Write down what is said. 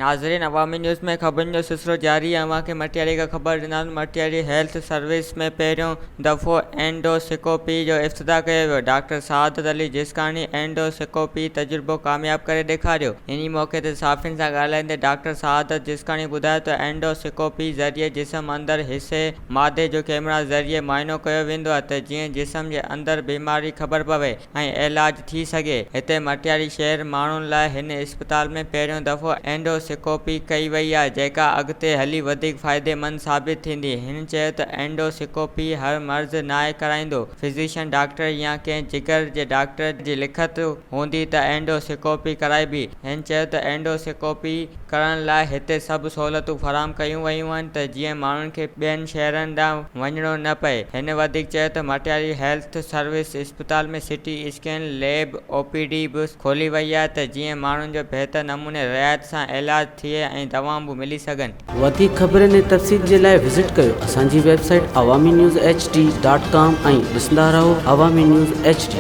ناظرين عوامي نيوز ۾ خبرن جو سلسلو جاري آهي اوهان کي مٽياري کان خبر ڏينداسون مٽياري هيلٿ سروس ۾ پهريون دفعو اينڊو سڪوپي جو افتتاح ڪيو ويو ڊاڪٽر سعادت علي جسڪاڻي اينڊو سڪوپي تجربو ڪامياب ڪري ڏيکاريو انهي موقعي تي صحافين سان ڳالهائيندي ڊاڪٽر سعادت جسڪاڻي ٻڌايو ته اينڊو سڪوپي ذريعي جسم اندر حصي مادي جو ڪيمرا ذريعي معائنو ڪيو ويندو آهي ته جيئن جسم جي اندر بيماري خبر پوي ۽ علاج ٿي سگهي. هتي مٽياري شهر ماڻهن لاء هن اسپتال ۾ پهريون دفعو اينڊو سڪوپي ڪئي وئي آهي جيڪا اڳتي هلي وڌيڪ فائديمند ثابت ٿيندي. هن چيو ته اينڊو سڪوپي هر مرض ناهي ڪرائيندو، فزيشن ڊاڪٽر يا ڪنهن جگر جي ڊاڪٽر جي لکت هوندي ته اينڊو سڪوپي ڪرائبي. هن چيو ته اينڊو سڪوپي ڪرڻ لاء هتي سڀ سهولتون فراهم ڪيون ويون آهن ته جيئن ماڻهن کي ٻين شهرن ڏانهن وڃڻو نه پئي. هن وڌيڪ چيو ته مٽياري هيلٿ سروس اسپتال ۾ C T scan, lab, O P D به کولي وئي آهي ته جيئن ماڻهن جو بهتر نموني رعايت سان علاج ٿئي ۽ دوائون به ملي سگهن. وڌيڪ خبرن ۽ تفصيل جي لاء وزٽ ڪيو اسان جي website Awami news H D dot com ۽ ڏسندا رهو عوامي نيوز ايڇ ڊي.